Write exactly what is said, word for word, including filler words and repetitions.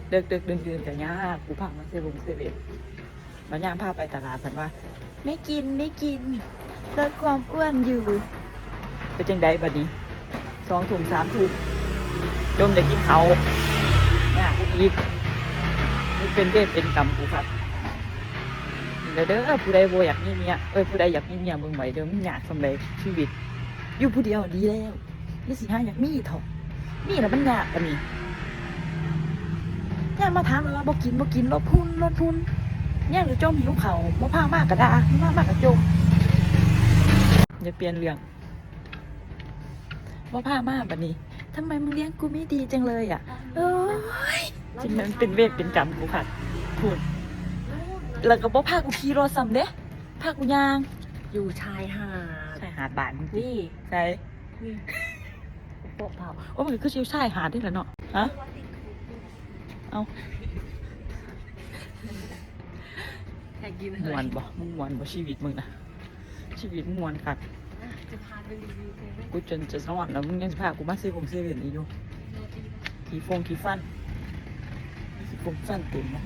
เดิกเดิกเดินเดินกันยาก กูพามาเซเว่นเซเว่น บางอย่างพาไปตลาด เพิ่นว่า ไม่กิน ไม่กิน ลดความอ้วนอยู่ เป็นจังใดบัดนี้ สองทุ่ม สามทุ่ม จมอยากกินเขาว ยากอีก มันเป็นเวรเป็นกรรมกูครับ เด้อเด้อ ผู้ใดบ่อยากมีเมีย เอ้ย ผู้ใดอยากมีเมียเบิ่งไว้เด้อ มันยากส่ำใดชีวิต อยู่ผู้เดียวดีแล้ว อย่าสิหาอยากมีเถาะ มีแล้วมันยากปานนี้ ย่ามาถามเลยว่าบ่กิน บ่กิน ลดพุน ลดพุน ย่าหรือจมหิวเขาว บ่พามาก็ด่า บ่พามาก็จม อย่าเปลี่ยนเรื่อง บ่พามาบัดนี้ ทำไมมึงเลี้ยงกูไม่ดีจังเลยอะ เอ้ย จริงมันเป็นเวรเป็นกรรมกูค่ะ พูด แล้วก็บ่พากูขี่รถซ้ำเด้ พากูย่าง อยู่ชายหาด ชายหาดบ้านมึงติ นี่ ใช่ นี่ โป๊ะเผา โอ้ มันก็คือชายหาดนี่แหละเนาะ ฮะ เอา อยากกินอะไร ม่วนบ่ มึงม่วนบ่ ชีวิตมึงนะ ชีวิตม่วนคัก จะพาไปรีวิวเซเว่น กูจนจะนอนแล้ว มึงยังสิพากูมาซื้อของเซเว่นอีกอยู่ โรตีปะ ขี้ฟงขี้ฟัน ขี้ฟงฟันเต็มนะ